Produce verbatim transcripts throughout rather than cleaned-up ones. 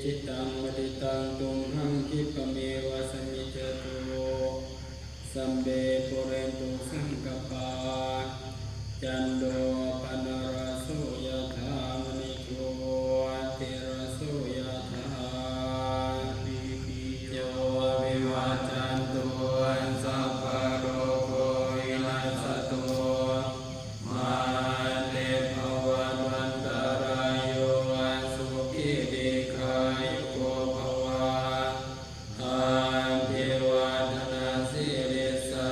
Jitaṃ padītaṃ tumhaṃ khippameva samijjhatu. Sabbe pūrentu saṅkappā, cando paṇṇaraso yathā, maṇi jotiraso yathā. Sabbītiyo vivajjantu, sabbarogo vinassatu, mā te bhavatvantarāyo, sukhī dīghāyuko bhava. Abhivādanasīlissa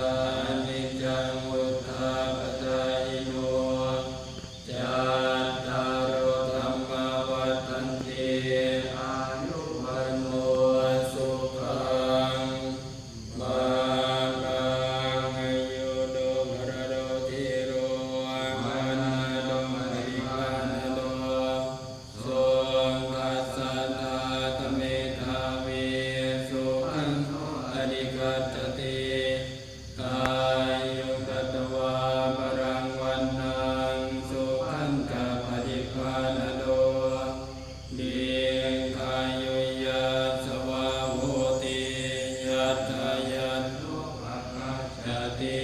niccaṃ vuḍḍhāpacāyino, cattāro dhammā vaḍḍhanti, āyu vaṇṇo sukhaṃ balaṃ. Āyudo balado dhīro, vaṇṇado paṭibhāṇado, sukhassa dātā medhāvī, sukhañca adhigacchanti. Āyuṃ datvā balaṃ vaṇṇaṃ, sukhañca paṭibhāṇado, dīghāyu yasavā hoti, yattha yatthūpakappati.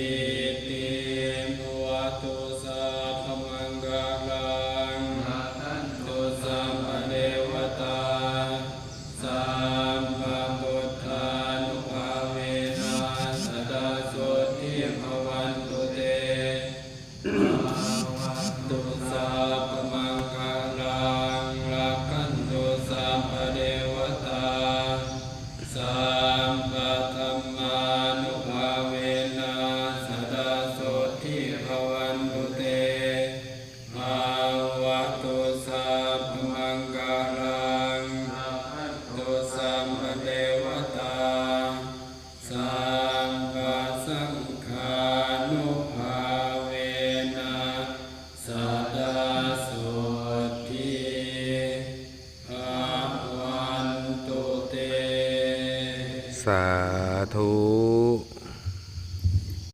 Bhavatu sabbamaṅgalaṃ, rakkhantu sabbadevatā, sabbabuddhānubhāvena, sadā sotthī bhavantu te. Bhavatu sabbamaṅgalaṃ, rakkhantu sabbadevatā, sabbadhammānubhāvena, sadā sotthī bhavantu te. Bhavatu sabbamaṅgalaṃ, rakkhantu sabbadevatā, sabbasaṅghānubhāvena, sadā sotthī bhavantu te. Sādhu.